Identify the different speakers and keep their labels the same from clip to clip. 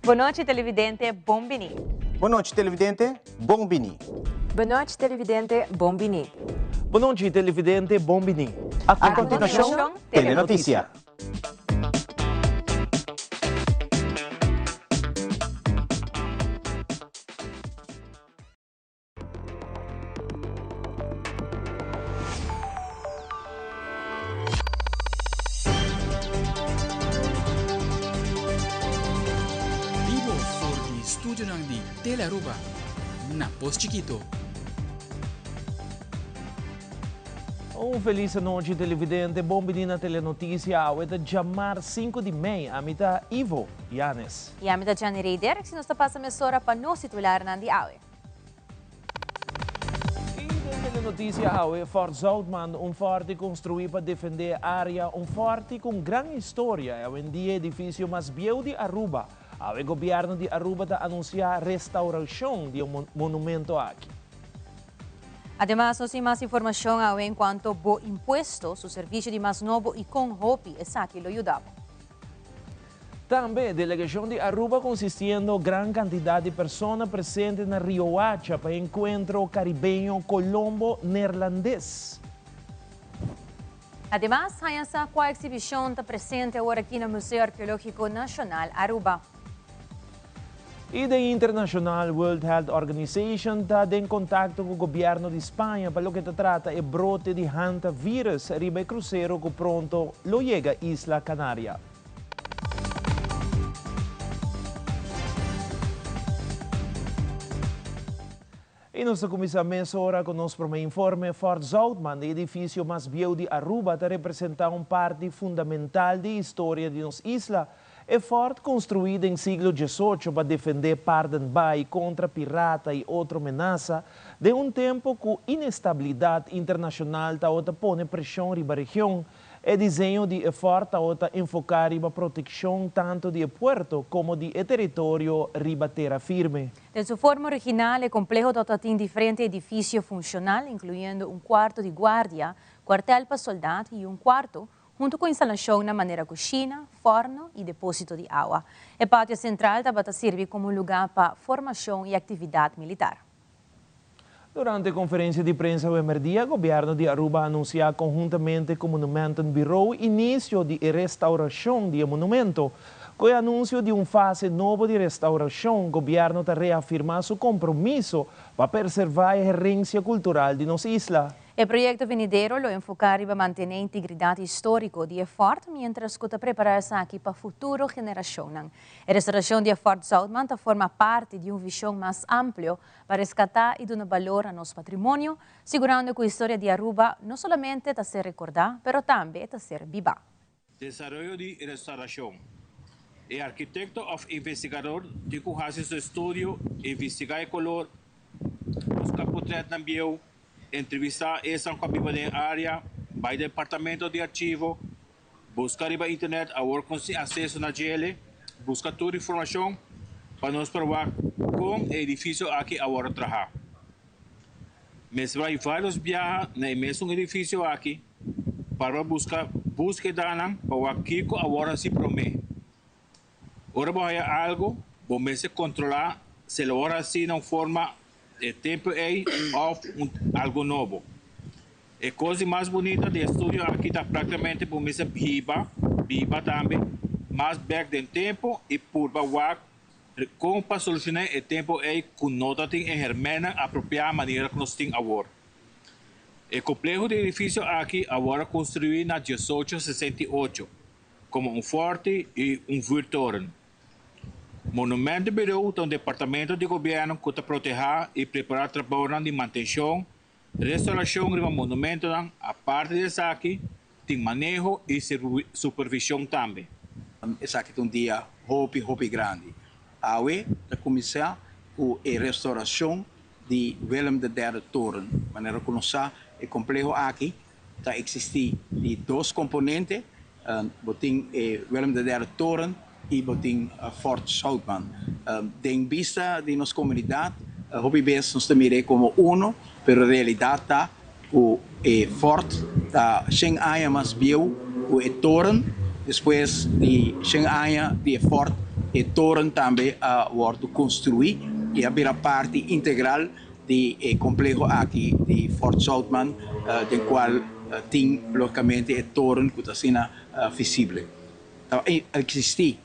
Speaker 1: Bon nochi televidente, bon bini.
Speaker 2: Bon nochi televidente, bon bini.
Speaker 3: Bon nochi televidente, bon bini.
Speaker 4: Bon nochi televidente, bon bini.
Speaker 2: A continuacion, Telenoticia.
Speaker 5: Bibo for di studionan di Telearuba na Pos Chikito.
Speaker 4: Un felis anochi televidente, bon bini na Telenoticia, awe ta djamar 5 di mei, ami ta Ivo Yanes.
Speaker 1: I ami ta Jenny Rey Derks i nos ta pasa mesora pa nos titularnan di awe.
Speaker 4: I den Telenoticia awe, Fort Zoutman, un forti construi pa defende e area, un forti cu un gran historia, e awendia edificio mas bieu di Aruba. Awe gobierno di Aruba ta anuncia restauracion di e monumento aki.
Speaker 1: Ademas nos tin mas informacion awe en cuanto bo impuesto, su servicio di mas nobo y con hopi esaki lo yuda bo.
Speaker 4: Tambe, delegacion di Aruba consistiendo gran cantidad di persona presente na Riohacha pa e encuentro Caribeño Colombo Neerlandes.
Speaker 1: Ademas, haña sa cua exhibicion ta presente awor aki na Museo Arqueologico Nacional Aruba.
Speaker 4: Y den internacional, World Health Organization ta den contacto cu gobierno di Spaña pa loke ta trata e brote di hantavirus riba e crucero cu pronto lo yega Isla Canaria. Y nos ta cuminsa mesora cu nos prome informe. Fort Zoutman, e edificio mas bieu di Aruba, ta representa un parti fundamental di historia di nos isla. E fort, construi den siglo diesocho pa defende Paardenbaai contra pirata y otro menasa, den un tempo cu inestabilidad internacional tawata pone presion riba region, E diseño di e fort tabata enfoká riba protekshon tantu di e puerto komo di e teritorio riba tera firme.
Speaker 1: Den su forma original e kompleho tabata tin diferente edifisio funshonal, inkluyendo un kuarto di guardia, kuartel pa soldat i un kuarto huntu ku instalashonnan manera kushina, fòrno i depósito di awa. E patio sentral tabata sirbi komo un lugá pa formashon i aktividat militar.
Speaker 4: Durante conferencia di prensa awe merdia, Gobierno di Aruba a anuncia conhuntamente cu Monumentenbureau inicio di e restauracion di e monumento. Cu e anuncio di un fase nobo di restauracion, Gobierno ta reafirma su compromiso pa perserva e herencia cultural di nos isla.
Speaker 1: E proyecto venidero lo enfoca riba mantene integridad historico di e fort mientras cu ta prepara esaki pa futuro generacionnan. E restauracion di e Fort Zoutman ta forma parti di un vision mas amplio pa rescata y duna balor na nos patrimonio, sigurando cu historia di Aruba no solamente ta ser recorda, pero tambe ta ser biba.
Speaker 6: Desaroyo di restauracion. E arkitekto of investigador tin ku hasi su estudio, investigá e kolor, buska potretnan bieu, entrevistá esnan ku a biba den e área, bai departamento di archivo, Buska riba internet awor kon sin aseso na djele, buska tur informashon pa nos por wak kon e edifisio aki a wòrdu traha. Mester bai vários biaha na e mesun edifisio aki pa buska búskedanan pa wak kiko a wòrdu hasi promé. Ora bo haya algu, bo mester kontrolá si el a wòrdu hasi na un forma e tempu ei òf un algu nobo. E kos di mas bunita di e studio aki ta práktikamente bo mester biba, biba tambe, mas bèk den tempu i purba wak kon pa solushoná e tempu ei ku no ta tin e hèrmènnan apropiá manera ku nos tin awor. E kompleho di edifisio aki a wòrdu konstruí na diesocho 68 komo un fòrti i un vuurtoren. Monumentenbureau ta un departamento di gobièrnu ku ta protehá i prepará trabounan di mantenshon, restaurashon riba monumentonan. Aparte di esaki, tin maneho i supervishon tambe.
Speaker 7: Esaki ta un dia hopi hopi grandi. Awe ta kuminsá ku e restaurashon di Willem de Derde Toren. Manera ku nos sa, e kompleho aki Ta existi di dos componente, bo tin e Willem de Derde Toren y bo tin Fort Zoutman. Den bista di nos comunidad hopi bes nos ta mir'e como uno, pero realidad ta cu e fort ta shen aña mas bieu cu e toren. Despues di shen aña di e fort E toren tambe a wòrdu konstruí i a bira parti integral di e kompleho aki di Fort Zoutman, den kual tin lógikamente e toren ku ta asina visible. Ta eksistí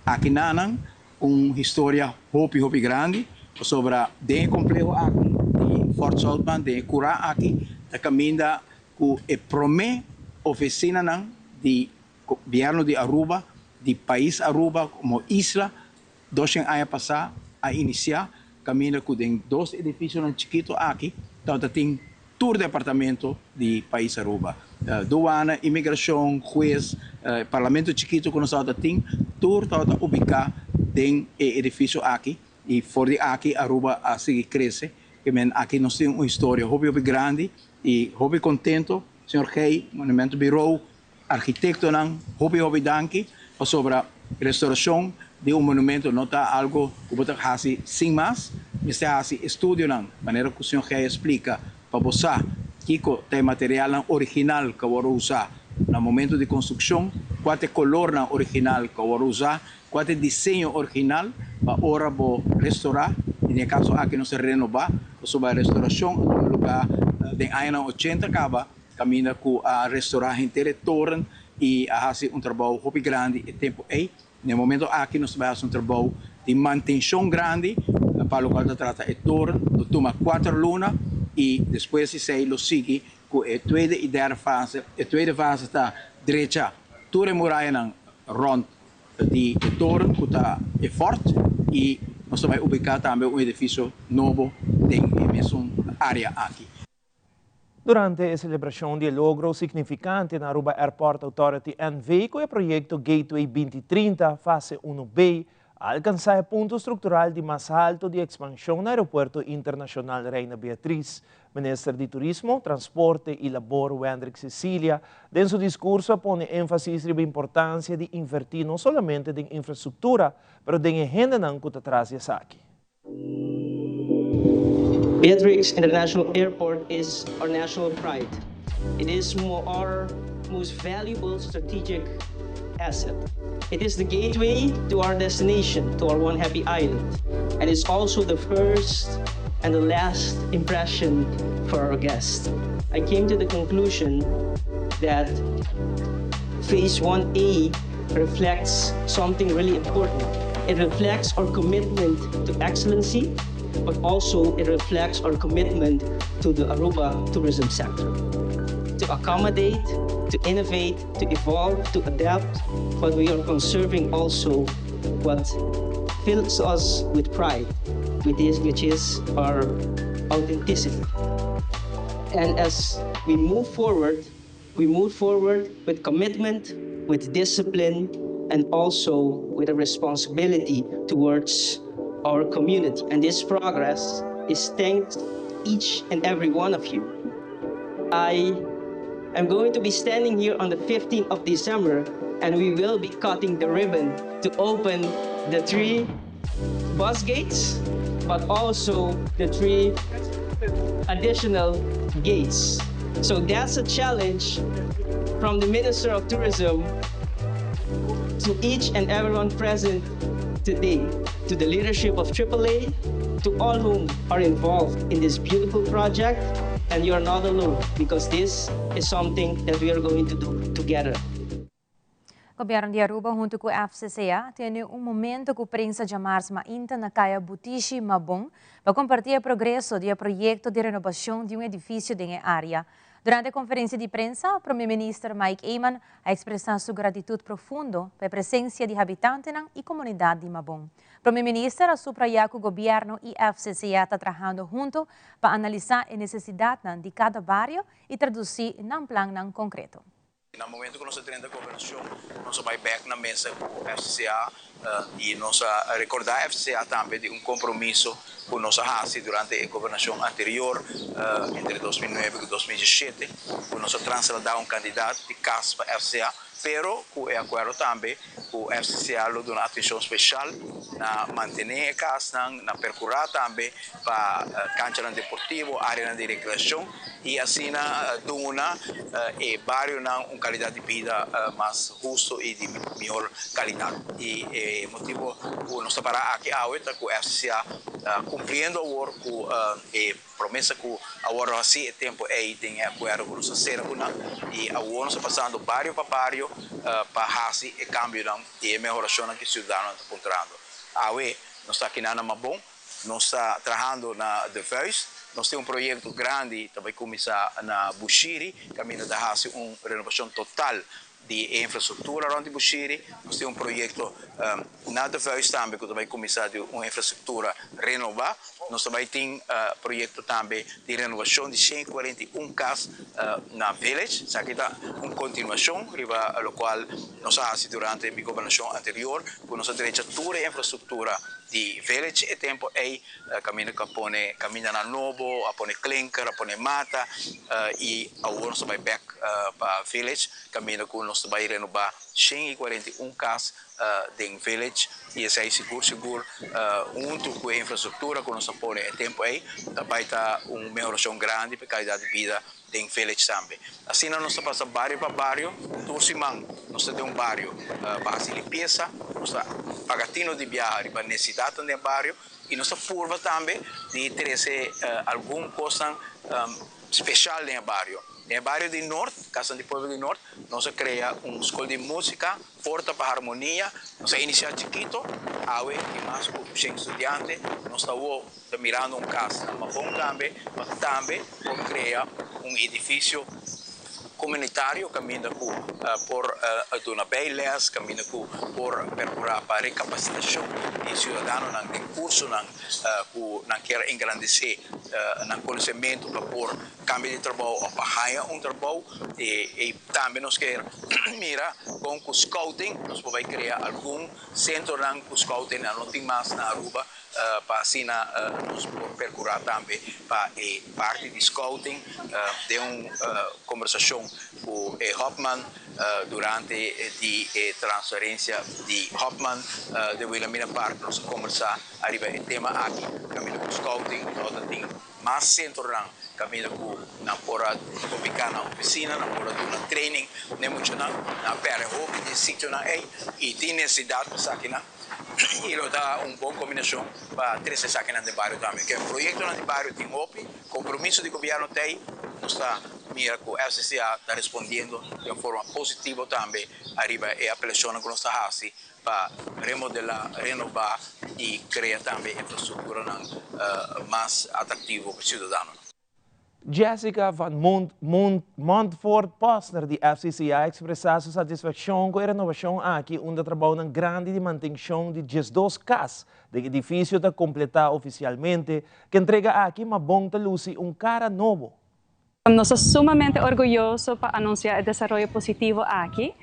Speaker 7: akinanan un historia hopi hopi grandi, pasobra den e kompleho aki di Fort Zoutman, den e kurá aki, ta kaminda ku e promé ofisinanan di Gobièrnu di Aruba, di pais Aruba komo isla, doshen aña pasá a inisiá kaminda ku den dos edifisionan chikitu aki tabata tin tur departamento di pais Aruba, Duana, Imigrashon, Hues, Parlamento chikitu ku nos tabata tin, tur tabata ubiká den e edifisio aki i for di aki Aruba a sigui krese. Ke men aki nos tin un historia hopi hopi grandi i hopi kontento, señor Gey, Monumento Bureau, Arkitektonan, hopi hopi danki pasobra restaurashon di un monumento no ta algo ku bo ta hasi sin mas. Mester hasi estudionan, manera ku señor Gey a splika, pa bo sa kiko ta e materialnan original ku a wòrdu usá na momento di konstrukshon, kua ta e kolornan original ku a wòrdu usá, kua ta e diseño original pa ora bo restorá, i den e kaso aki nos ta renobá, pasobra e restaurashon a tuma lugá den añanan ochenta kaba. Kaminda ku a restorá henter e toren i a hasi un trabou hopi grandi e tempu ei. Na e momento aki nos ta bai hasi un trabou di mantenshon grandi pa lokual ta trata e toren. Lo tuma kuater luna i despues di esei lo sigui ku e tweede i derde fase. E tweede fase ta drecha tur e murayanan rònt di e toren ku ta e fort i nos ta bai ubiká tambe un edifisio nobo den e mesun área aki.
Speaker 4: Durante e celebracion di e logro significante na Aruba Airport Authority NV cu e proyecto Gateway 2030 Fase 1B a alcansa e punto structural di mas halto di expansion na Aeropuerto Internacional Reina Beatriz, Minister di Turismo, Transporte y Labor Wendrick Cecilia den su discurso a pone enfasis riba importancia di inverti no solamente den infrastructura pero den e hendenan cu ta tras di esaki.
Speaker 8: Beatrix International Airport is our national pride. It is our most valuable strategic asset. It is the gateway to our destination, to our One Happy Island. And it's also the first and the last impression for our guests. I came to the conclusion that Phase 1A reflects something really important. It reflects our commitment to excellency, but also it reflects our commitment to the Aruba tourism sector. To accommodate, to innovate, to evolve, to adapt, but we are conserving also what fills us with pride, with this, which is our authenticity. And as we move forward, we move forward with commitment, with discipline, and also with a responsibility towards our community. And this progress is thanks to each and every one of you. I am going to be standing here on the 15th of December, and we will be cutting the ribbon to open the three bus gates, but also the three additional gates. So that's a challenge from the Minister of Tourism to each and everyone present today, to the leadership of AAA, to all whom are involved in this beautiful project, and you are not alone because this is something that we are going to do together.
Speaker 1: Gobierno di Aruba hunto cu FCCA a tene un momento cu prensa diamars mainta na Caya Butishi Mabon pa comparti e progreso di e proyecto di renobacion di un edificio den e area. Durante e conferencia di prensa, Prome Minister Mike Eman a expresa su gratitud profundo pa e presencia di habitantenan y comunidad di Mabon. Prome Minister a subraya cu Gobierno y FCCA ta trahando hunto pa analisa e necesidadnan di cada bario y traduci nan plannan concreto.
Speaker 7: Na momento ku nos a drenta gobernashon, nos a bai bèk na mesa ku FCCA i nos a rekordá FCCA tambe di un kompromiso ku nos a hasi durante e gobernashon anterior entre 2009 ku 2017, ku nos a trasladá un kantidat di kas pa FCCA, pero ku e akuerdo tambe ku FCCA lo duna atenshon speshal na mantené e kasnan, na perkurá tambe pa kanchanan deportivo, áreanan di rekreashon i asina duna e barionan un kalidat di bida mas husto i di mihor kalidat. I e motibu ku nos ta pará aki awe ta ku FCCA ta kumpliendo awor ku e Promesa ku a wòrdu hasí e tempu ei den e akuerdo ku nos a sera ku nan, i awor nos ta pasando bario pa bario pa hasi e kambionan i e mehorashonnan ku e siudadanonan ta puntrando. Awe nos ta akinan na Mabon, nos ta trahando na De Vuist, nos tin un proyekto grandi ta bai kuminsá na Bushiri, kaminda ta hasi un renobashon total di e infrastruktura rònt di Bushiri. Nos tin un proyekto na De Vuist tambe ku ta bai kuminsá di un infrastruktura renobá. Nos ta bai tin proyekto tambe di renovashon di 141 kas na Village. Esaki ta un kontinuashon riba lokual nos a hasi durante mi gobernashon anterior ku nos a drecha tur e infrastruktura di Village e tempu ei. Kaminda ku a pone kamindanan nobo, a pone klinker, a pone mata i awor nos ta bai bèk pa Village kaminda ku nos ta bai renobá 141 kas den Village i esei sigur sigur huntu ku e infrastruktura ku nos a pone e tempu ei ta bai ta un mehorashon grandi pa e kalidat di bida den Village tambe. Asina nos ta pasa bario pa bario, tur siman nos ta den un bario pa hasi limpiesa, nos ta paga tino di biaha riba nesidatnan den e bario i nos ta purba tambe di trese algun kosnan speshal den e bario. Den e bario di Noord, Kasnan di Pueblo di Noord, nos a krea un skol di músika, Porta pa Harmonia. Nos a inisiá chikito, awe tin mas ku shen studiante. Nos ta awor Ta mirando un cas na Mabon tambe pa tambe por crea un edificio comunitario caminda cu por duna bijles, caminda cu por percura pa recapacitacion di ciudadanonan den cursonan cu nan kier engrandece nan conocemento pa por cambia di trabou of pa haya un trabou. Y tambe nos kier mira con cu scouting nos por bay crea algun centronan cu scouting nan no tin mas na Aruba. Pa asina nos por percura tambe pa e parti di scouting den un conversacion cu e Hopman durante di e transferencia di Hopman den Wilhelmina Park nos a conversa ariba e tema aki caminda cu scouting no ta tin mas centronan caminda cu nan por a ubica nan oficina nan por a duna training n'e muchanan nan a perde hopi di e sitionan ey y tin necesidad pa esakinan. I lo ta un bon kombinashon pa trese esakinan den bario tambe. Ke proyektonan di bario tin hopi, kompromiso di gobièrnu ta ei, nos ta mira ku FCCA ta respondiendo den un forma positivo tambe ariba e apelashonnan ku nos ta hasi pa remodelá, renobá i krea tambe infrastrukturanan mas atraktivo pa siudadanonan.
Speaker 4: Jessica van Montfort Posner di FCC a ekspresá su satisfakshon ku e renovashon aki unda trabounan grandi di mantenshon di 12 kas den edifisio ta kompletá ofisialmente. Ku entrega aki Mabon ta lusi un kara nobo.
Speaker 9: Nos ta sumamente orguyoso pa anunsiá e desaroyo positivo aki.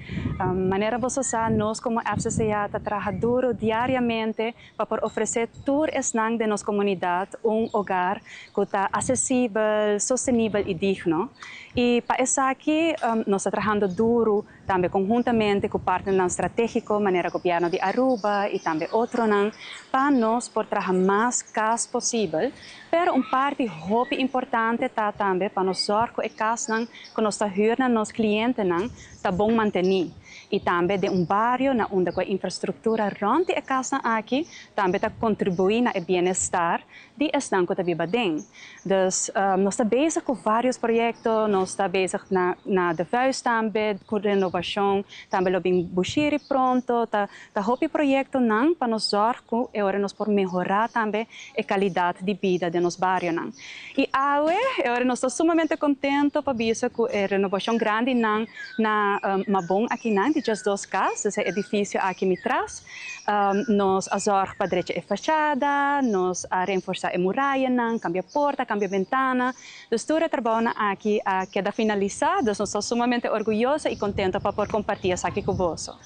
Speaker 9: Manera boso sa, nos komo FCCA ta traha duro diariamente pa por ofresé tur esnan den nos komunidat un hogar ku ta asesibel, sostenibel i digno. I pa esaki nos ta trahando duru tambe konhuntamente ku partnernan stratégiko manera Gobièrnu di Aruba i tambe otronan pa nos por traha mas kas posibel. Pero un parti hopi importante ta tambe pa nos sòrg ku e kasnan ku nos ta hür na nos klientenan ta bon mantení. I tambe den un bario na unda ku e infrastruktura rònt di e kasnan aki tambe ta kontribuí na e bienestar di esnan ku ta biba den. Dus nos ta bezig ku vários proyekto, nos ta bezig na na De Vuist tambe ku renovashon, tambe lo bin Bushiri pronto, ta ta hopi proyektonan pa nos zòrg ku e ora nos por mehorá tambe e kalidat di bida den nos barionan. I awe e ora nos ta sumamente kontento pa bisa ku e renobashon grandinan na Mabon akinan di 12 kas, dus e edifisio aki mi tras, nos a zòrg pa drecha e fachada, nos a renforsá e murayanan, kambia porta, kambia bentana. Dus tur e trabounan aki a keda finalisá, dus nos ta sumamente orguyoso i kontento pa por kompartí esaki ku boso.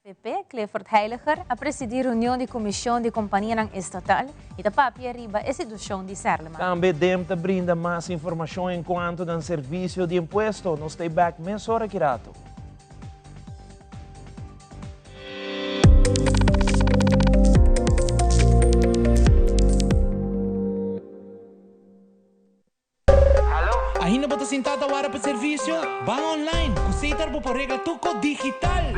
Speaker 1: Avp, Clifford Heyliger, a presidí reunion di Comision di Companianan Estatal y ta papia riba e situacion di Serlimar.
Speaker 4: Tambe DEM ta brinda mas informacion encuanto nan servicio di impuesto. Nos ta e back mesora ki rato.
Speaker 10: Ainda bo ta sintá ta wara pa servisio? Ban online! Ku Setar bo por regla tur kos digital!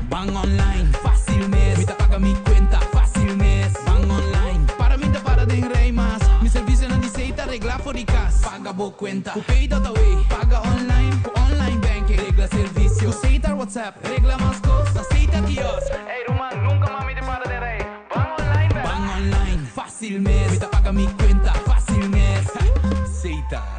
Speaker 10: Ban online, fásil mes! Mi ta paga mi kuenta, fásil mes! Ban online, para mi ta para den rei mas! Mi servisionan di Setar reglá for di kas. Paga bo kuenta ku Pay.awe, paga online ku online banking, regla servisio ku Setar WhatsApp, regla mas kos na Setar kiosk. Ey ruman, nunka mas mi ta para den rei! Ban online bek! Ban online, fácil mes! Mi ta paga mi cuenta, fácil mes! Setar.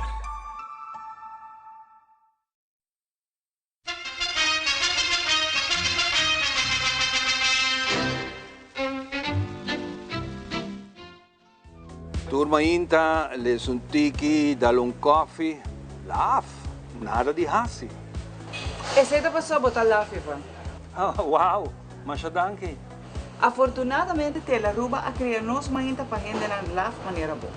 Speaker 11: Tur mainta les un tiki, dal un koffie, laf, nada di hasi.
Speaker 12: Esei ta pasobra bo ta laf, Ivan.
Speaker 11: Wow, masha danki.
Speaker 12: Afortunadamente Telaruba a crea nos mainta pa hendenan laf manera bo.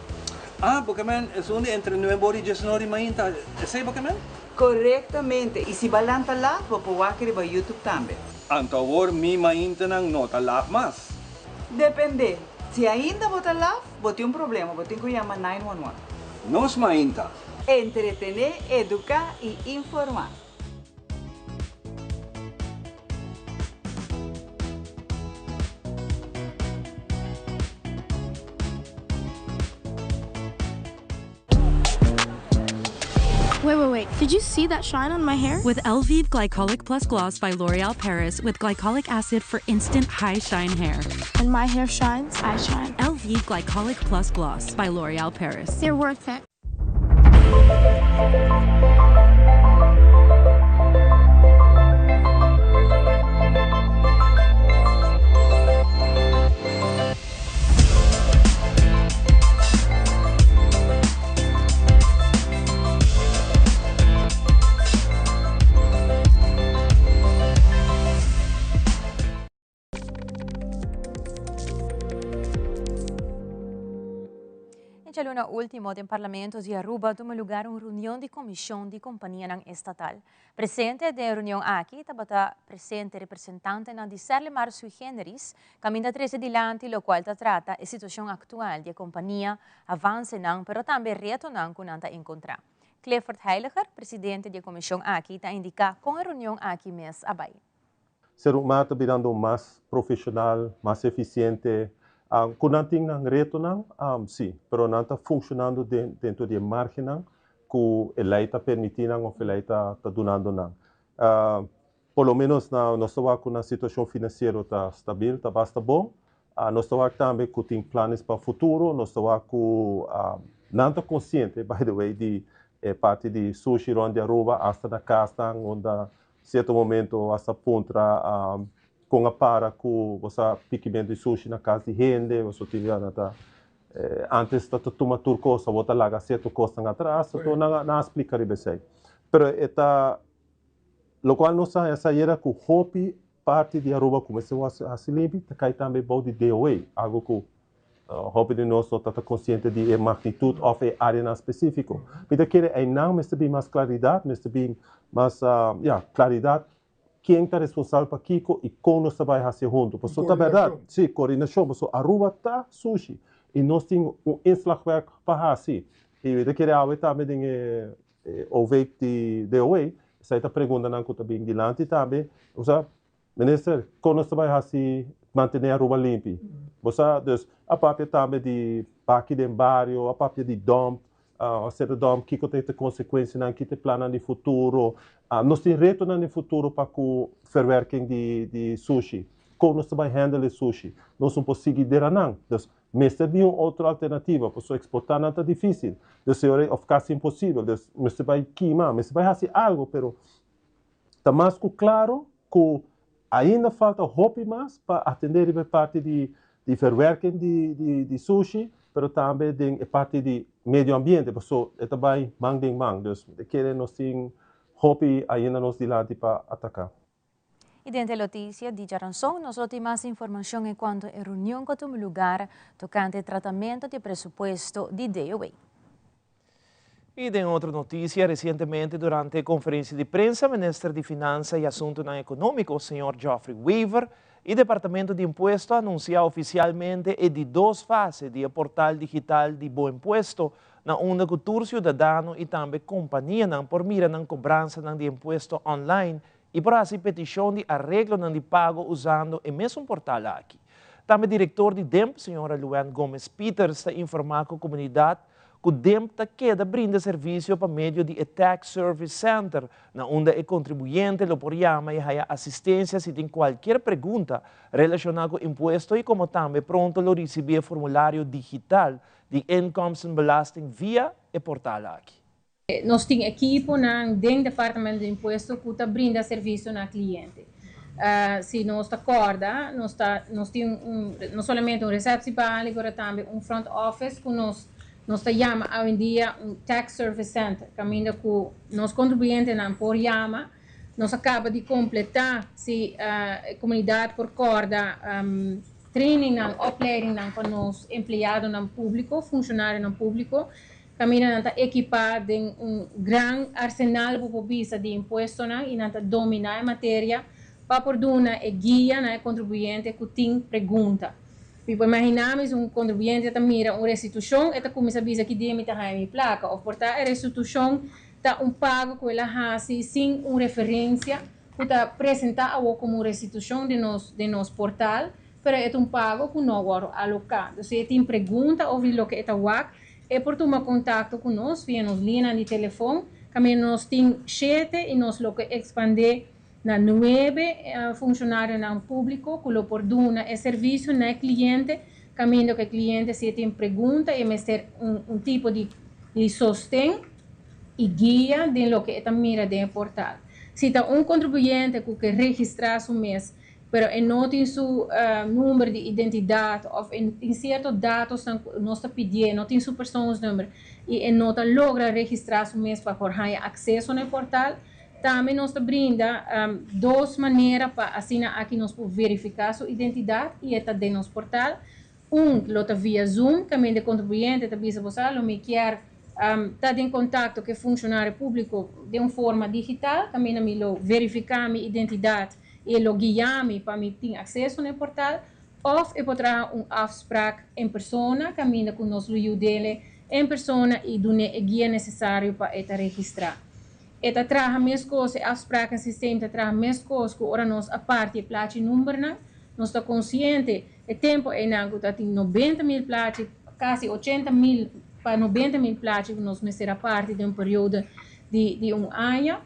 Speaker 11: Ah, bo ke men esun di entre nuebe ora y diesnor di mainta, esei bo ke men?
Speaker 12: Corectamente, y si ba lanta laf bo por wak riba YouTube tambe.
Speaker 11: Anto awor mi maintanan no ta laf mas.
Speaker 12: Depende, si ainda bo ta laf, bo tin un problema, bo tin cu yama 911.
Speaker 11: Nos mainta.
Speaker 12: Entretene, educa y informa.
Speaker 13: Wait, wait, wait. Did you see that shine on my hair?
Speaker 9: With Elvive Glycolic Plus Gloss by L'Oreal Paris with glycolic acid for instant high shine hair.
Speaker 13: When my hair shines, I shine.
Speaker 9: Elvive Glycolic Plus Gloss by L'Oreal Paris.
Speaker 13: They're worth it.
Speaker 1: E djaluna ultimo den Parlamento di Aruba a tuma lugar un reunion di comision di companianan estatal. Presente den e reunion aki tabata presente representantenan di Serlimar Sui Generis, caminda trece dilanti locual ta trata e situacion actual di e compania, avancenan pero tambe retonan cu nan ta encontra. Clifford Heiliger, presidente di e comision aki, ta indica con e reunion aki mes a bay.
Speaker 14: Ser humano ta birando mas profesional, mas eficiente. Cu nan tin nan retonan? Si, pero nan ta funcionando dentro di e margennan cu e ley ta permiti nan of e ley ta dunando nan. Por lo menos na nos ta wak cu nan situacion financiero ta stabil, ta basta bon. Nos ta wak tambe cu tin planes pa futuro, nos ta wak cu nan ta consciente, by the way, di e parti di sushi rond di Aruba, hasta na casnan unda Cierto momento hasta puntra con a para cu bo sa pikimento di sushi na cas di hende, bo so tin gana ta antes ta tuma tur cos, awor ta laga cierto cosnan atras, anto nan a splica riba esey. Pero e ta locual nos a haña sa yera cu hopi parti di Aruba cu mester haci limpi ta cay tambe bou di DOA, algo cu Hopi di nos no ta ta konsiente di e magnitut òf e áreanan spesífiko. Mi ta kere einan mester bin mas klaridat, mester bin mas, ya, klaridat ken ta responsabel pa kiko i kon nos ta bai hasi huntu. Pasobra ta bèrdat, si, koordinashon, pasobra Aruba ta sushi i nos tin un inslagwerk pa hasi. I mi ta kere awe tambe den e OV di DOA, esei ta preguntanan ku ta bin dilanti tambe, osea, Minister, kon nos ta bai hasi mantené Aruba limpi? Bo sa, dus a papia tambe di baki den bario, a papia di dump, a sera dump, kiko ta e konsekuensianan, ki ta e plannan di futuro. Nos tin retonan den futuro pa ku verwerking di di sushi. Kon nos ta bai handle e sushi? Nos no por sigui dera nan. Dus mester bin un otro alternativa, pasobra eksportá nan ta difísil. Dus e ora ei, òf kasi imposibel. Dus mester bai kima, mester bai hasi algu, pero Ta mas ku klaro ku ainda falta hopi mas pa atendé riba e parti di di verwerking di di di sushi, pero tambe den e parti di medio ambiente, paso e ta bai man den man. Dus mi ta kere nos tin hopi ainda nos dilanti pa ataká.
Speaker 1: Y den Telotisia di djaranson nos lo tin mas informacion encuanto e reunion cu a tuma lugar tocante e tratamento di e presupuesto di DOA.
Speaker 4: Y den otro noticia, recientemente durante e conferencia di prensa, Minister di Finansa y Asuntonan Economico, señor Geoffrey Wever, y Departamento di Impuesto a anuncia oficialmente e di dos fase di e portal digital di Bo Impuesto. na unda ku tur siudadano i tambe kompanianan por mira nan kobransanan di impuesto online i por hasi petishon di areglonan di pago usando e mesun portal aki. Tambe direktor di DIMP, señora Luann Gomez Pieters ta informá ku komunidat ku DIMP ta keda brinda servisio pa medio di e Tax Service Center, na unda e kontribuyente lo por yama i haya asistensia si tin kualkier pregunta relashoná ku impuesto i komo tambe pronto lo risibí e formulario digital di inkomstenbelasting via e portal aki.
Speaker 15: Nos tin ekiponan den Departamento di Impuesto ku ta brinda servisio na kliente. Si nos ta kòrda, nos ta nos tin un no solamente un resepsi bali, pero tambe un front office ku nos nos ta yama awendia un Tax Service Center, kaminda ku nos kontribuyentenan por yama. Nos a kaba di kompletá, si e komunidat por kòrda, trainingnan, opleidingnan pa nos empleadonan públiko, funshonarionan públiko. Kaminda nan ta ekipá den un gran arsenal bo por bisa di impuestonan i nan ta dominá e materia pa por duna e guia na e kontribuyente ku tin pregunta. Mi por imaginá mi si un kontribuyente ta mira un restitushon e ta kuminsá bisa ki dia mi ta haña mi plaka òf por ta e restitushon ta un pago ku el a hasi sin un referensia ku ta presentá awor komo un restitushon den nos den nos portal pero e ta un pago ku no a wòrdu aloká. Dus si e tin pregunta over di loke e ta wak E por tuma kontakto ku nos via nos liñanan di telefon, kaminda nos tin shete i nos lo ke ekspandé na nuebe funshonarionan públiko ku lo por duna e servisio na e kliente, kaminda ku e kliente si e tin pregunta e mester un tipo di sosten i guia den loke e ta mira den e portal. Si ta un kontribuyente ku ke registrá su mes pero e no tin su number di identidad of e tin cierto datosnan cu nos ta pidié, no tin su persoonsnummer y e no ta logra registra su mes pa por haña acceso na e portal, tambe nos ta brinda dos manera pa asina aki nos por verifica su identidad y e ta den nos portal. Un lo ta via Zoom, caminda e contribuyente ta bisa bo sa lo mi kier ta den contacto cu e funcionario publico den un forma digital, caminda mi lo verifica mi identidad y e lo guia mi pa mi tin acceso na e portal, of e por traha un afspraak en persona, caminda cu nos lo yud'ele en persona y dun'e e guia necesario pa e ta registra. E ta traha mescos, e afsprakensysteem ta traha mescos cu ora nos a parti e plachi numbernan, nos ta consciente E tempu einan ku ta tin 90.000 plachi, kasi 80.000 pa 90.000 plachi ku nos mester a parti den un periodo di di un aña.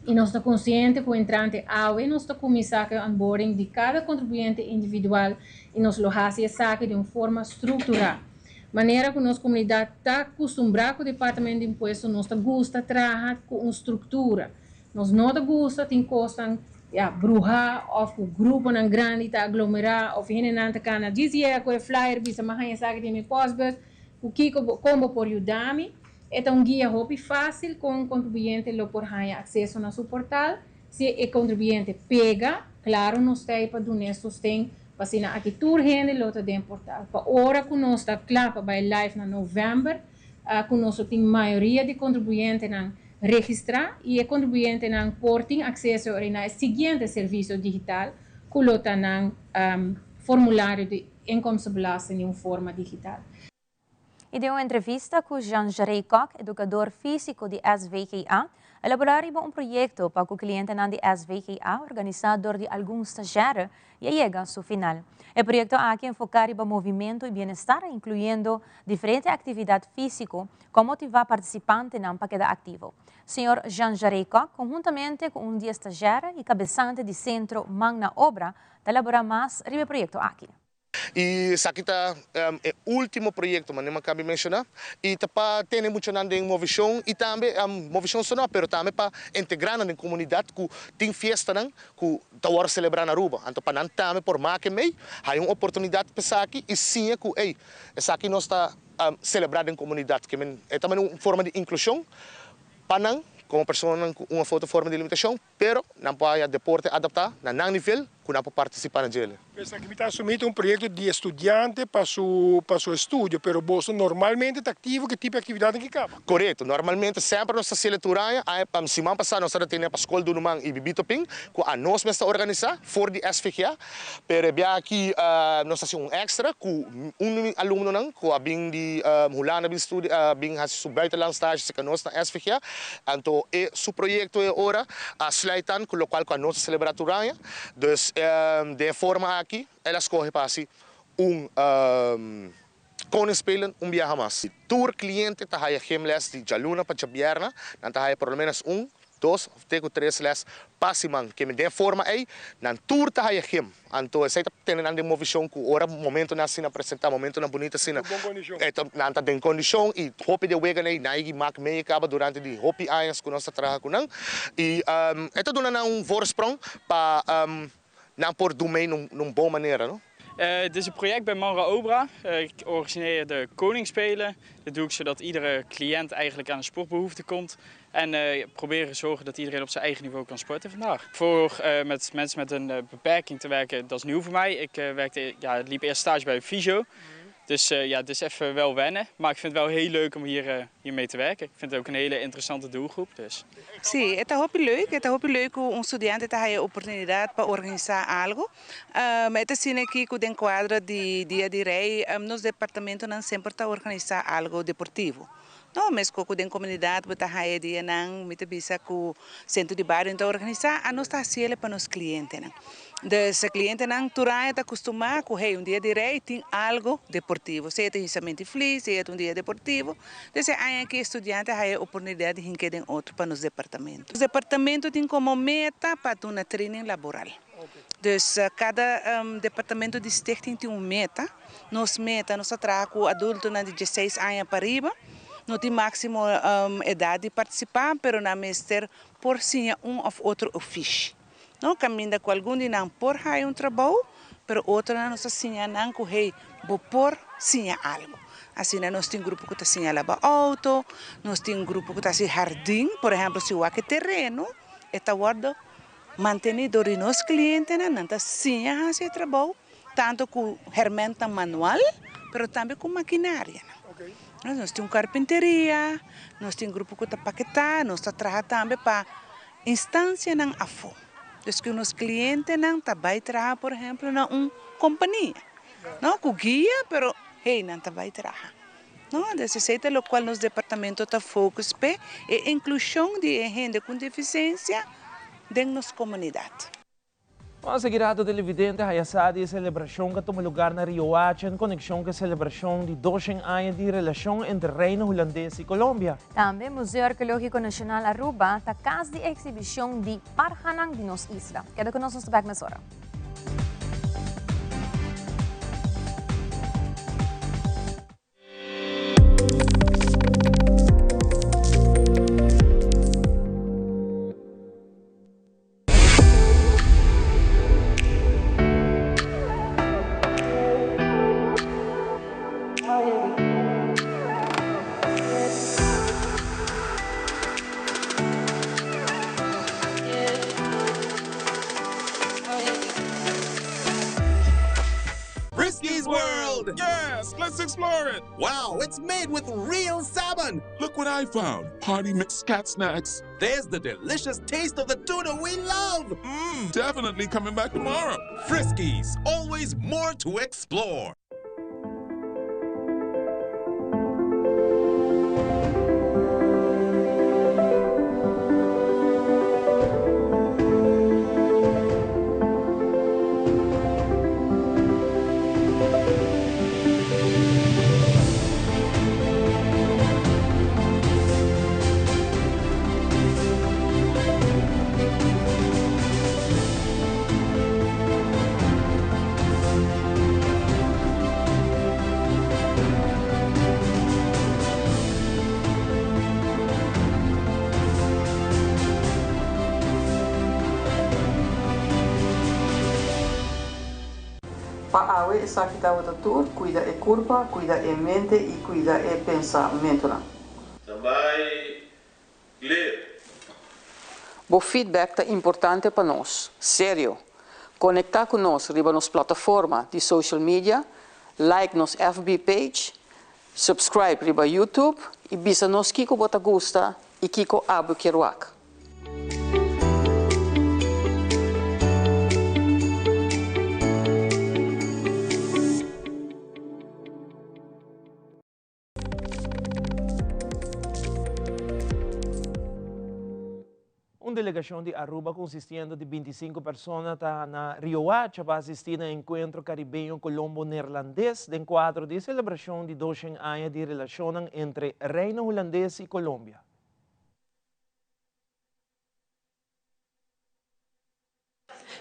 Speaker 15: I nos ta konsiente ku entrante awe nos ta kuminsá ku e onboarding di kada kontribuyente individual i nos lo hasi esaki di un forma strukturá. Manera ku nos komunidat ta kustumbrá ku Departamento di Impuesto nos ta gusta traha ku un struktura. Nos no ta gusta tin kosnan ya bruhá òf ku gruponan grandi ta aglomerá òf hendenan ta kana djis yega ku e flyer bisa mi a haña esaki den mi pòstbus ku kiko bo kon bo por yuda mi. E ta un guia hopi fásil kon un kontribuyente lo por haña akseso na su portal. Si e kontribuyente pega, klaro nos ta ei pa dun'é sosten pa asina aki tur hende lo ta den portal. Pa ora ku nos ta kla pa bai live na novèmber ku nos lo tin mayoria di kontribuyentenan Registrá i e kontribuyentenan por tin akseso na e siguiente servisio digital ku lo ta nan formulario di inkomstenbelasting di un forma digital.
Speaker 1: I den un entrevista ku Jean-Jarey Kok, edukador físiko di SVGA, a elaborá riba un proyekto pa ku klientenan di SVGA organisá dor di algun stazjèr i a yega su final. E proyekto aki enfoká riba movimentu i bienestar, inkluyendo diferente aktividat físiko ku a motivá partisipantenan pa keda aktivo. Señor Jean Jarey Kok, konhuntamente ku un di e stazjèr i kabesante di Sentro Man na Obra, ta elaborá mas riba e proyekto aki.
Speaker 16: I esaki ta e ultimo proyekto manera mi a kabi menshoná i ta pa tene muchanan den movishon i tambe movishon so no pero tambe pa integrá nan den komunidat ku tin fiestanan ku ta wòrdu selebrá na Aruba. Anto pa nan tambe por make mei, haña un oportunidat pa esaki i siña ku ey esaki nos ta selebrá den komunidat. Ke men e ta manera un forma di inklushon pa nan komo personanan ku un òf otro forma di limitashon pero nan por haña deporte adaptá na nan nivel. ku nan por partisipá na djele.
Speaker 17: Esaki mi ta asumí ta un proyekto di estudiante pa su pa su estudio, pero boso normalmente ta aktivo ku e tipo di aktividatnan ki kaba?
Speaker 16: Korekto. Normalmente semper nos ta hasiel e tur aña. Aña siman pasá nos tabata tene pa skol Dunuman i Bibito Pin ku anos mes ta organisá for di SVGA. Pero e biaha aki nos ta hasi un èkstra ku un di mi alumnonan ku a bin di Hulanda bin studia a bin hasi su buitenland stage serka nos na SVGA. Anto e su proyekto e ora a sluit aan ku lokual ku anos ta selebrá tur aña. Dus den e forma aki el a skohe pa hasi un Koningsspelen un biaha mas. Tur kliente ta haya gymles di djaluna pa djabièrnè, nan ta haya por lo menos un, dos of te ku tres les pa siman. Keme den e forma ei, nan tur ta haya gym. Anto esei ta tene nan den movishon ku ora momentonan asina presentá, momentonan bunita asina, e ta nan ta den kondishon i hopi di e weganan ei nan a yegi mak medio kaba durante di hopi añas ku nos ta traha ku nan. I e ta duna nan un voorsprong pa nan por dun mei na un bon manera, no?
Speaker 18: Het is een project bij Manra Obra. Ik organiseer de Koningsspelen. Dat doe ik zodat iedere cliënt eigenlijk aan een sportbehoefte komt. En proberen zorgen dat iedereen op zijn eigen niveau kan sporten vandaag. Voor met mensen met een beperking te werken, dat is nieuw voor mij. Ik werkte, ja, liep eerst stage bij Fysio. Dus ja, het is even wel wennen. Maar ik vind het wel heel leuk om hier, hiermee te werken. Ik vind het ook een hele interessante doelgroep. Dus.
Speaker 19: Sí, e ta hopi leuk. E ta hopi leuk ku un studiante ta haya oportunidat pa organisá algu. E ta asina aki ku den kuadro di Dia di Rei nos departamentonan semper ta organisá algu deportivo. No, meskos ku den komunidat bo ta haya dianan, mi ta bisa ku Sentro di Bario ta organisá, anos ta hasiel pa nos klientenan. Dus e klientenan tur aña ta kustumá ku hey, un dia di Rei tin algu deportivo, sea ta hisamento di flis, sea ta un dia deportivo. Dus e aña aki e studiante a haya e oportunidat di hink'é den otro pa nos departamento. Nos departamento tin komo meta pa duna training laboral. Dus kada departamento di stichting tin un meta. Nos meta, nos ta traha ku adultonan di dieseis aña pa riba. No tin máksimo edat di partisipá, pero nan mester por siña un òf otro ofishi. No kaminda ku algun di nan por haya un trabou, pero otronan nos ta siña nan ku hey, bo por siña algu. Asina nos tin grupo ku ta siña laba outo, nos tin grupo ku ta hasi hardin, por ehèmpel si wak e tereno e ta wòrdu mantení dor di nos klientenan, nan ta siña hasi e trabou. Tanto ku hermentan manual, pero tambe ku makinarianan. Nos tin un karpinteria, nos tin grupo ku ta paketá, nos ta traha tambe pa instansianan afó. Dus ku nos klientenan ta bai traha por ehemplo na un kompania, no ku guia, pero hey nan ta bai traha. No, dus esei ta lokual nos departamento ta focus p'e, e inklushon di e hende ku defisiensia den nos komunidat.
Speaker 4: Nos a sigui rato televidente haya sa di e celebracion cu a tuma lugar na Riohacha en conexion cu e celebracion di doshen aña di relacion entre Reino Hulandes y Colombia.
Speaker 1: Tambe Museo Arqueologico Nacional Aruba ta cas di exhibicion di parhanan di nos isla. Keda cu nos, nos ta bek mesora.
Speaker 20: Friskies World! Yes, let's explore it! Wow, it's made with real salmon! Look what I found! Party mix cat snacks. There's the delicious taste of the tuna we love! Mmm, definitely coming back tomorrow. Friskies, always more to explore.
Speaker 21: Pa awe esaki tabata tur, cuida e curpa, cuida e mente y cuida e pensamentonan.
Speaker 22: Tambay clear.
Speaker 21: Bo feedback ta importante pa nos. Serio. Konektá ku nos riba nos plataforma di social media, like nos FB page, subscribe riba YouTube i bisa nos kiko bo ta gusta i kiko abo kier wak.
Speaker 4: Un delegacion di Aruba consistiendo di 25 persona ta na Riohacha pa asisti na Encuentro Caribeño Colombo Neerlandes den cuadro di celebracion di 200 aña di relacionnan entre Reino Hulandes y Colombia.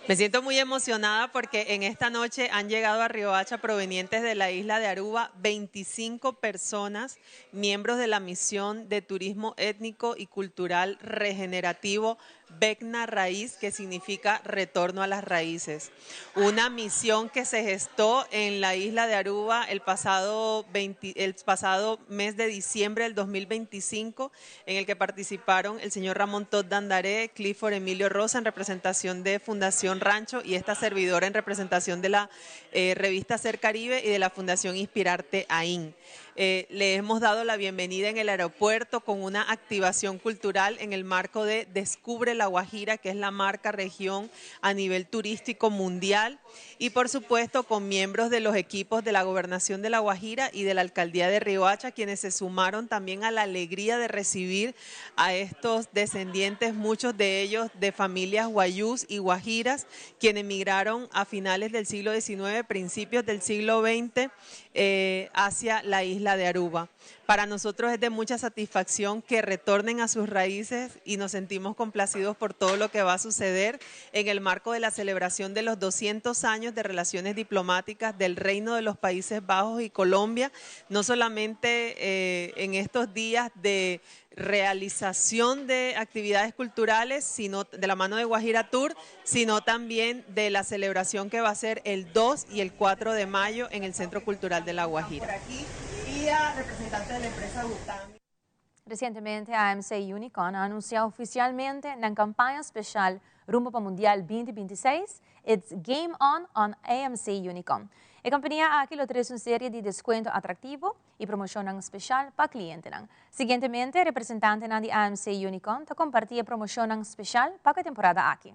Speaker 2: Me siento muy emocionada porque en esta noche han llegado a Riohacha provenientes de la isla de Aruba 25 personas, miembros de la misión de turismo étnico y cultural regenerativo Begna Raíz, que significa retorno a las raíces. Una misión que se gestó en la isla de Aruba el pasado, el pasado mes de diciembre del 2025, en el que participaron el señor Ramón Todd Dandaré, Clifford Emilio Rosa en representación de Fundación Rancho y esta servidora en representación de la eh, revista Ser Caribe y de la Fundación Inspirarte AIN. Eh, le hemos dado la bienvenida en el aeropuerto con una activación cultural en el marco de Descubre la Guajira, que es la marca región a nivel turístico mundial, y por supuesto con miembros de los equipos de la Gobernación de La Guajira y de la Alcaldía de Riohacha, quienes se sumaron también a la alegría de recibir a estos descendientes, muchos de ellos de familias guayús y guajiras, quienes emigraron a finales del siglo XIX, principios del siglo XX, eh, hacia la isla de Aruba. Para nosotros es de mucha satisfacción que retornen a sus raíces y nos sentimos complacidos por todo lo que va a suceder en el marco de la celebración de los 200 años de relaciones diplomáticas del Reino de los Países Bajos y Colombia, no solamente eh, en estos días de realización de actividades culturales, sino de la mano de Guajira Tour, sino también de la celebración que va a ser el 2 y el 4 de mayo en el Centro Cultural de La Guajira.
Speaker 1: Recientemente AMC Unicon a anuncia oficialmente nan campaña special rumbo pa Mundial 2026, It's Game On on AMC Unicon. E compania aki lo trece un serie di descuento atractivo y promocionnan special pa clientenan. Siguientemente, representantenan di AMC Unicon ta comparti e promocionnan special pa e temporada aki.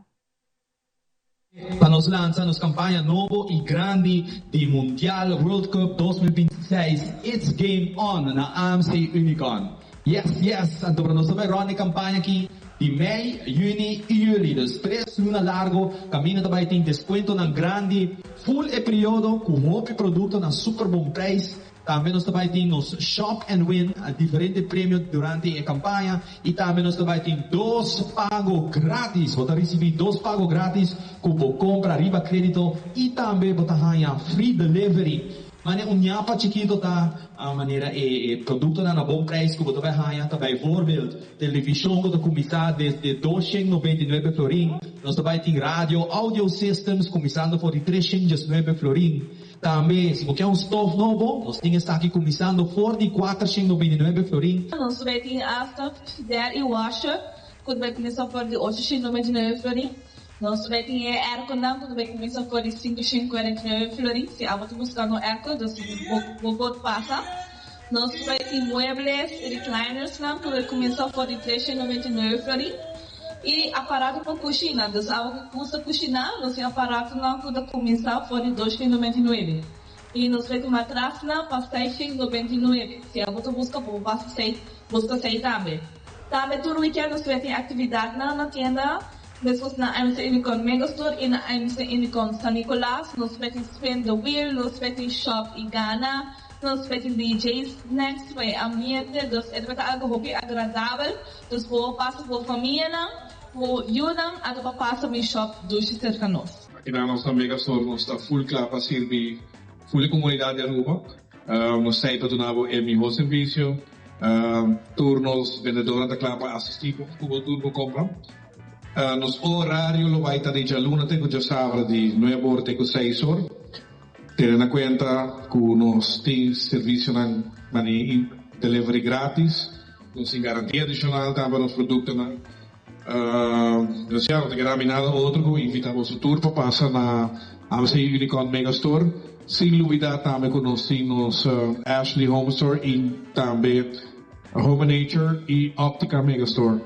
Speaker 3: Pa nos lansa nos campaña nobo y grandi di Mundial World Cup 2026 It's Game On na AMC Unicon. Yes, yes! Anto pa nos ta bay rond e campaña aki di mei, juni y juli. Dus tres luna largo caminda ta bay tin descuentonan grandi full e periodo cu hopi producto na super bon prijs. Tambe nos ta bai tin nos Shop and Win, diferente premio durante e campaña y tambe nos ta bai tin dos pago gratis. Bo ta ricibi dos pago gratis cu bo compra riba credito y tambe bo ta haña free delivery. Mane un ñapa chikito ta manera e productonan na bon prijs cu bo ta bai haña ta bijvoorbeeld television cu ta cuminsa desde 299 florin, nos ta bai tin radio, audio systems cuminsando for di 319 florin. Tambe, si bo ke un stof nobo, nos tin esaki kuminsando for di 499 florin.
Speaker 23: Nos bai tin hasta frigidair i washer ku ta bai kuminsá for di 899 florin. Nos bai tin e airconnan ku ta bai kuminsá for di 549 florin. Si abo ta buskando un airco, dus bo por pasa. Nos bai tin muebles, reclinersnan ku ta bai kuminsá for di 399 florin. I aparato pa kushina, dus abo ku gusta kushiná, nos tin aparatonan ku ta kuminsá for di 299. I nos bai tin matrasnan pa 699. Si abo ta buska bo por pasa buska esei tambe. Tambe tur wikènt nos bai tin aktividatnan na tienda, meskos na AMC Unicorn Megastore i na AMC Unicorn San Nicolas. Nos bai tin spin the wheel, nos bai tin shop i gana. Nos bai tin DJ snacks pa e ambiente, dus e tabata algo hopi agradabel. Dus bo pasa ku bo famianan, ku bo yunan, anto pa pasa mi shop dushi serka nos.
Speaker 24: Aki na nos na Megasol nos ta full kla pa sirbi full e komunidat di Aruba. Nos ta ei pa duna bo e miho servisio. Tur nos bendedornan ta kla pa asisti bo ku bo tur bo kompra. Nos orario lo bai ta di djaluna te ku djasabra di nuebe or te ku seis or. Tene na kuenta ku nos tin servisionan mani delivery gratis, nos tin garantia adishonal tambe pa nos produktonan. Dus ya, no ta keda mi nada otro ku invita boso tur pa pasa na AMC Unicorn Mega Store, sin lubida tambe ku nos tin nos Ashley Home Store i tambe Home and Nature i Optica Mega Store.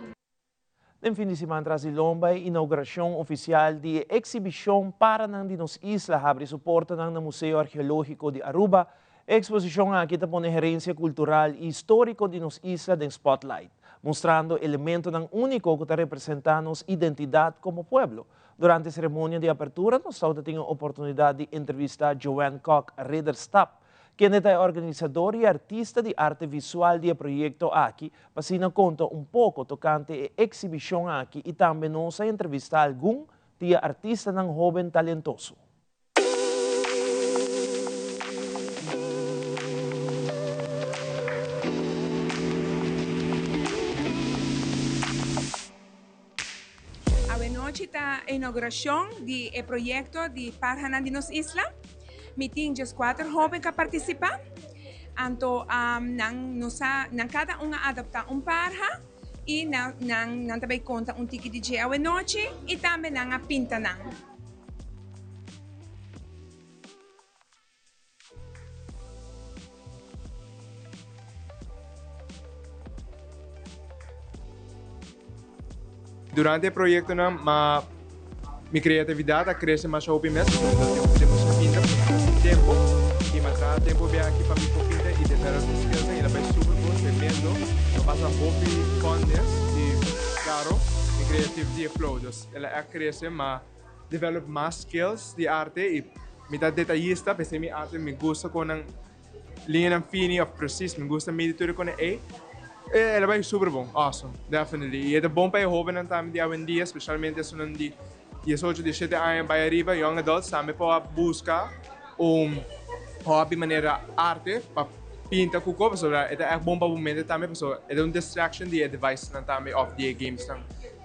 Speaker 4: Den fin di siman tras di lomba e inauguracion oficial di e exhibicion Paranan di nos isla habri su portanan na Museo Archeologico di Aruba. E exposicion aki ta pone herencia cultural y historico di nos isla den spotlight, mustrando elementonan unico cu ta representa nos identidad como pueblo. Durante e ceremonia di apertura nos tawata tin e oportunidad di entrevista Joanne Kock Ridderstap, kende ta e organisador y artista di arte visual di e proyecto aki, pa asina conta un poco tocante e exhibicion aki y tambe nos a entrevista algun di e artistanan hoben talentoso.
Speaker 5: Awenochi ta inauguracion di e proyecto di Parhanan di nos isla. Mi tin dieskuater hoben ku a partisipá. Anto nan nos a nan kada un a adoptá un parha i nan nan nan ta bai konta un tiki di dje awenochi i tambe nan a pinta nan.
Speaker 6: Durante e proyectonan ma mi creatividad a crece masha hopi mes pasobra mi ta tin hopi tempo sin pinta pasobra mi ta sin tempo y mi a traha tempo bia aki pa mi por pinta y develop mi skills y el a bay super bon tremendo mi a pasa hopi fun mes y claro mi creativity a flow dus el a crece ma develop mas skills di arte y mi ta detayista p'esei mi arte mi gusta con nan liñanan fini of precies mi gusta midi tur e con ei el a bay super bon awesome definitely y e ta bon pa e hobennan tambe di awendia specialmente esunnan di diesocho diesshete aña bay ariba young adults tambe por a busca un hobby manera arte pa pinta cu ko pasobra e ta echt bon pa bo mente tambe pasobra e ta un distraction di e devicesnan tambe of di e gamesnan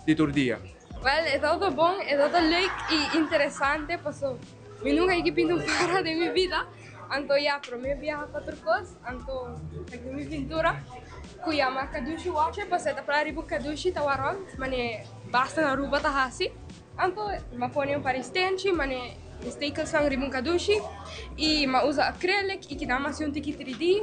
Speaker 6: di tur dia.
Speaker 7: Wel, e tabata bon, e tabata leuk y interesante paso mi nunca a pinta un para den mi bida, anto ya prome biaha pa tur cos, anto aki mi pintura cu yama Kadushi Watcher paso e ta pla riba un kadushi ta wak rond mane basta na Aruba ta haci, anto mi a pone un par di stenchi mane mi stekelsnan riba un kadushi y mi a usa acrylic y kina mi a haci un tiki 3D.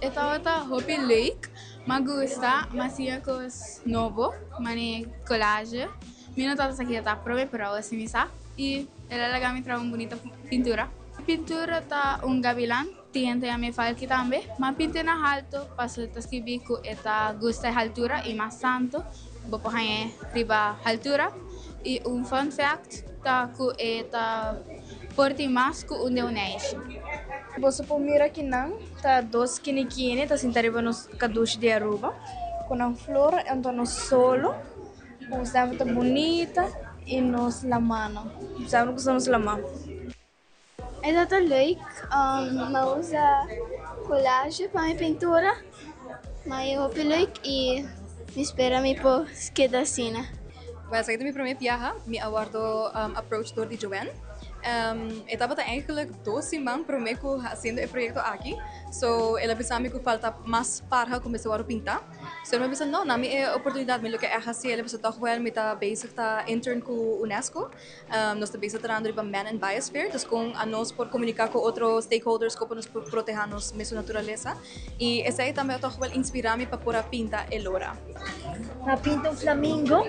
Speaker 8: E tabata hopi leuk, m'a gusta, m'a siña kos nobo, mane collage. Mi no tabata sa kiko ta prome, pero awo si mi sa. I el a laga mi traha un bunita pintura. E pintura ta un gabilan, tin hende yam'é falki tambe. M'a pint'é na halto pasobra ta skibí ku e ta gusta e haltura i mas tantu bo por hañ'é riba haltura. I un fun fact ta ku e ta por tin mas ku un deuneishi.
Speaker 7: Boso por mira kinan ta dos kinikini ta sinta riba nos kadushi di Aruba ku nan flor anto nos solo ku semper ta bunita i nos lamanan semper ku sa nos lama.
Speaker 8: E ta ta leuk, mi a usa collage pa mi pintura, ma e hopi leuk i mi spera mi por keda asina.
Speaker 25: Well, esaki ta mi prome biaha, mi a wordo approached door di Joanne. E tabata eigenlijk dos siman prome cu haciendo e proyecto aki, so el a bisa mi cu falta mas parha cu mester wordo pinta. So mi a bisa no, na mi e oportunidad, mi loke echt haci, el a bisa toch wel mi ta bezig ta intern cu UNESCO. Nos ta bezig trahando riba Man and Biosphere, dus kon anos por komuniká ku otro stakeholders kon pa nos por protehá nos mesun naturalesa. I esei tambe a tòg wèl inspirá mi pa por a pinta e lora.
Speaker 26: Mi a pinta un flamingo,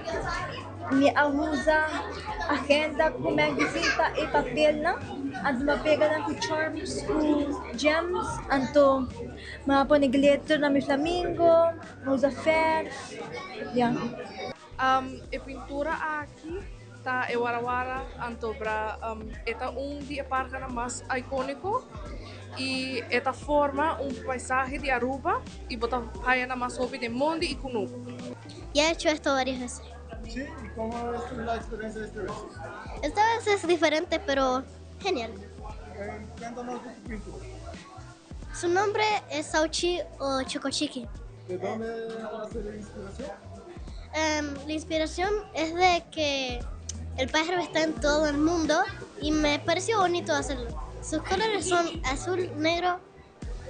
Speaker 26: mi a usa agenda ku magazine pa e papelnan, anto mi a pega nan ku charms ku gems, anto mi a pone glitter na mi flamingo, mi a usa verf, ya.
Speaker 27: E pintura aki ta e warawara anto bra e ta un di e parkenan mas ikoniko i e ta forma un paisahe di Aruba i bo ta haya nan mas hopi den mondi i kunuku.
Speaker 28: Ya he hecho esto varias veces.
Speaker 29: Sí, y cómo es la experiencia esta vez?
Speaker 28: Esta vez es diferente, pero genial.
Speaker 29: Cuéntanos de tu pintura.
Speaker 28: Su nombre es Sauchi o Chocochiqui.
Speaker 29: ¿De dónde hace la inspiración?
Speaker 28: Em, la inspiración es de que el pájaro está en todo el mundo y me pareció bonito hacerlo. Sus colores son azul, negro,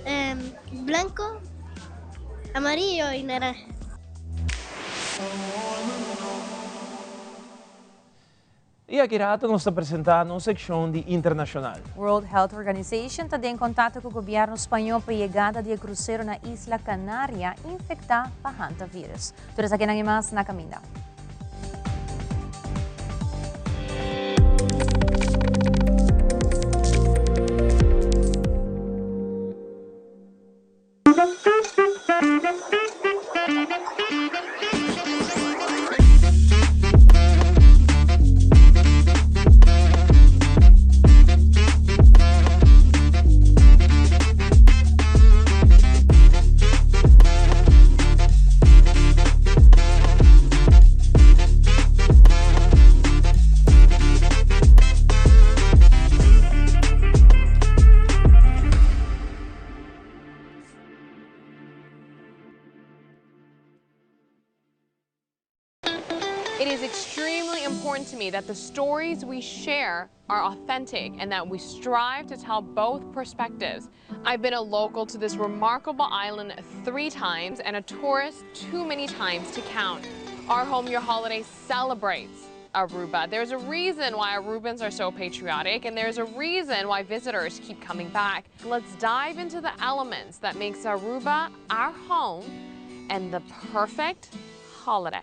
Speaker 28: em, blanco, amarillo y naranja.
Speaker 4: Y aki rato nos ta presenta nos seccion di internacional.
Speaker 1: World Health Organization ta den contacto cu gobierno Spaño pa yegada di e crucero na Isla Canaria infecta pa hantavirus. Tur esakinan y mas na caminda.
Speaker 9: It is extremely important to me that the stories we share are authentic and that we strive to tell both perspectives. I've been a local to this remarkable island three times and a tourist too many times to count. Our Home Your Holiday celebrates Aruba. There's a reason why Arubans are so patriotic and there's a reason why visitors keep coming back. Let's dive into the elements that makes Aruba our home and the perfect holiday.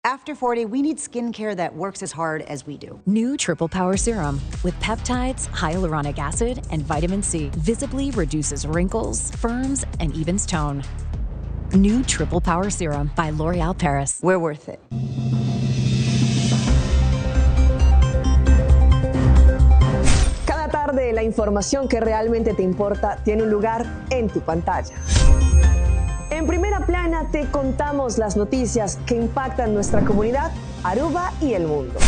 Speaker 10: After 40, we need skincare that works as hard as we do.
Speaker 11: New Triple Power Serum with peptides, hyaluronic acid, and vitamin C visibly reduces wrinkles, firms, and evens tone. New Triple Power Serum by L'Oreal Paris.
Speaker 10: We're worth it.
Speaker 12: Cada tarde, la información que realmente te importa tiene un lugar en tu pantalla. En primera plana te contamos las noticias que impactan nuestra comunidad, Aruba y el mundo.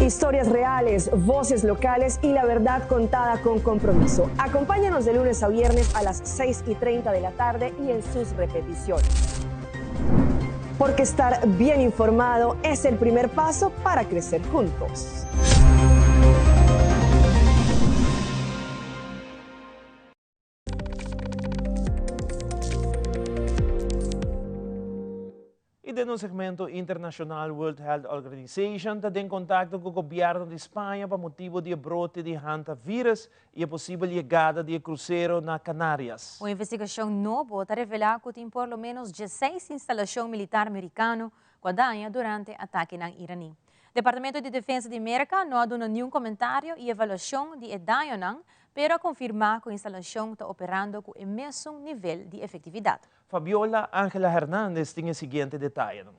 Speaker 12: Historias reales, voces locales y la verdad contada con compromiso. Acompáñanos de lunes a viernes a las 6 y 30 de la tarde y en sus repeticiones. Porque estar bien informado es el primer paso para crecer juntos.
Speaker 4: Y den un segmento internacional World Health Organization ta den contacto cu gobierno di Spaña pa motibo di e brote di hantavirus y e posibel yegada di e crucero na Canarias.
Speaker 1: Un investigacion nobo ta revela cu tin por lo menos dieseis instalacion militar Mericano cu a daña durante atakenan Iraní. Departamento di Defensa di Merca no a duna niun comentario y evaluacion di e dañonan, pero a confirma cu instalacion ta operando cu e mesun nivel di efectividad.
Speaker 4: Fabiola Angela Hernandez tin e siguiente detayenan.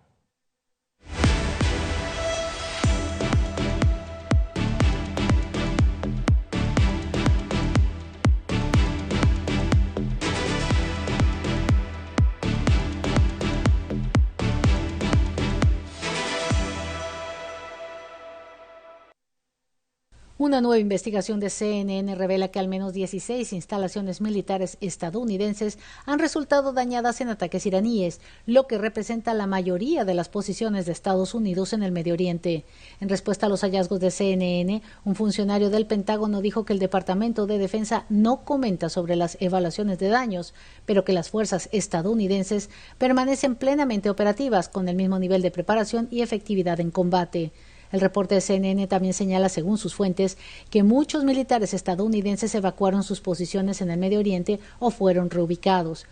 Speaker 13: Una nueva investigación de CNN revela que al menos 16 instalaciones militares estadounidenses han resultado dañadas en ataques iraníes, lo que representa la mayoría de las posiciones de Estados Unidos en el Medio Oriente. En respuesta a los hallazgos de CNN, un funcionario del Pentágono dijo que el Departamento de Defensa no comenta sobre las evaluaciones de daños, pero que las fuerzas estadounidenses permanecen plenamente operativas con el mismo nivel de preparación y efectividad en combate. El reporte de CNN también señala, según sus fuentes, que muchos militares estadounidenses evacuaron sus posiciones en el Medio Oriente o fueron reubicados.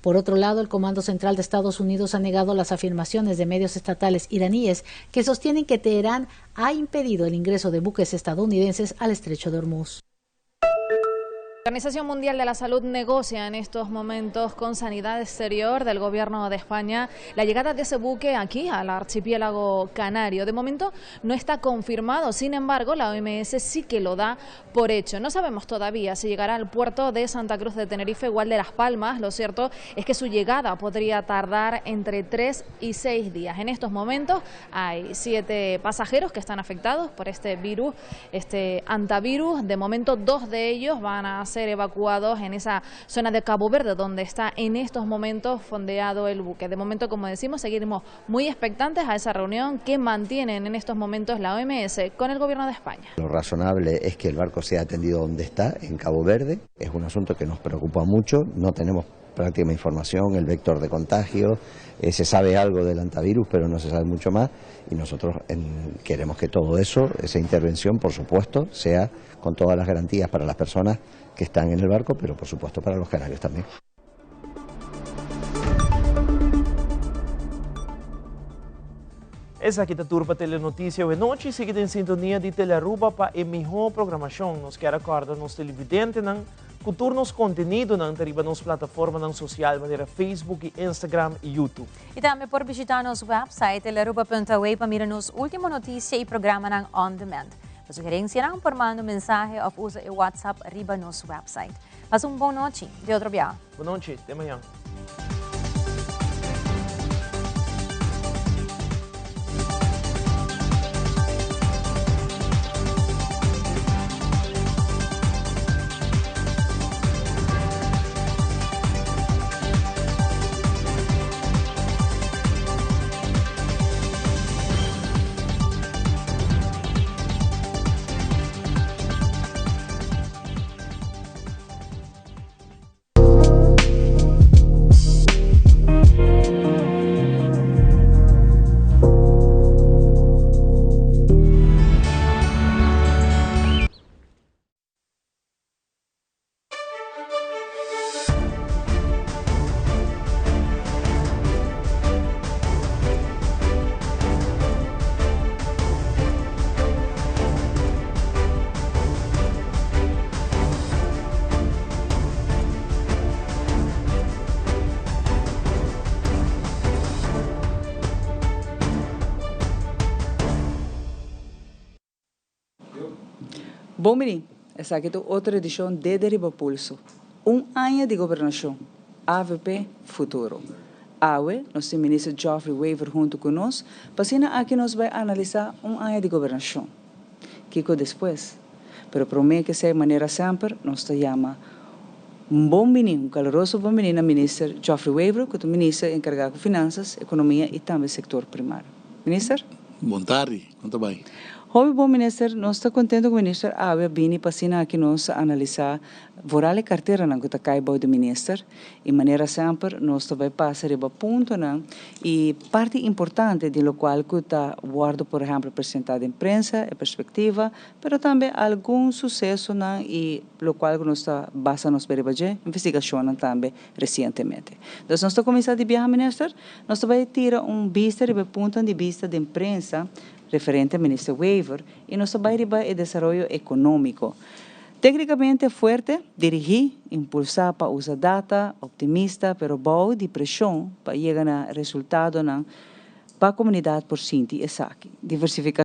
Speaker 13: Por otro lado, el Comando Central de Estados Unidos ha negado las afirmaciones de medios estatales iraníes que sostienen que Teherán ha impedido el ingreso de buques estadounidenses al Estrecho de Hormuz.
Speaker 14: La Organización Mundial de la Salud negocia en estos momentos con Sanidad Exterior del Gobierno de España la llegada de ese buque aquí al archipiélago canario. De momento no está confirmado, sin embargo la OMS sí que lo da por hecho. No sabemos todavía si llegará al puerto de Santa Cruz de Tenerife o al de Las Palmas. Lo cierto es que su llegada podría tardar entre 3 y 6 días. En estos momentos hay 7 pasajeros que están afectados por este virus, este antivirus. De momento 2 de ellos van a ser evacuados en esa zona de Cabo Verde, donde está en estos momentos fondeado el buque. De momento, como decimos, seguiremos muy expectantes a esa reunión que mantienen en estos momentos la OMS con el Gobierno de España.
Speaker 15: Lo razonable es que el barco sea atendido donde está, en Cabo Verde. Es un asunto que nos preocupa mucho, no tenemos
Speaker 2: práctica información, el vector de contagio, eh, se sabe algo del antivirus, pero no se sabe mucho más y nosotros queremos que todo eso, esa intervención, por supuesto, sea con todas las garantías para las personas que están en el barco, pero por supuesto para los canarios también.
Speaker 4: Esaki ta tur pa Telenoticia awe nochi. Sigui den sintonia di Telearuba pa e miho programacion. Nos kier a corda nos televidentenan cu tur nos contenidonan ta riba nos plataformanan social manera Facebook y Instagram y YouTube.
Speaker 1: Y tambe por bishita nos website telearuba.awe pa mira nos ultimo noticia y programanan on demand. Pa sugerencianan por manda un mensahe of usa e WhatsApp riba nos website. Pasa un bon nochi. Te otro biaha.
Speaker 4: Bon nochi. Te mañan.
Speaker 15: Bon bini, esaki ta otro edicion de Riba Pulso. Un aña di gobernacion. Avp Futuro. Awe, nos tin Minister Geoffrey Wever hunto cu nos, pa asina aki nos bay analisa un aña di gobernacion. Kico despues? Pero prome cu esey manera semper nos ta yama un bon bini, un caluroso bon bini na Minister Geoffrey Wever cu ta Minister encarga cu Finanzas, Economia y tambe Sector Primario. Minister?
Speaker 16: Bon tardi, con ta bay?
Speaker 15: Hopi bon Minister, nos ta contento cu Minister awe a bini pa asina aki nos analisa Vooral e karteranan ku ta kai bou di minister i manera semper nos ta bai pasa riba puntonan i parti importante di lokual ku ta wòrdu por ehèmpel presentá den prensa, e perspektiva, pero tambe algun susesonan i lokual ku nos ta basa nos bai riba dje, investigashonnan tambe resientemente. Dus nos ta kuminsá di biaha minister, nos ta bai tira un bista riba e puntonan di bista den prensa referente minister Wever i nos ta bai riba e desaroyo ekonómiko. Téknikamente fuerte, dirigí, impulsá pa usa data, optimista pero bou di preshon pa yega na resultadonan pa komunidat por sinti esaki. Diversifikashon.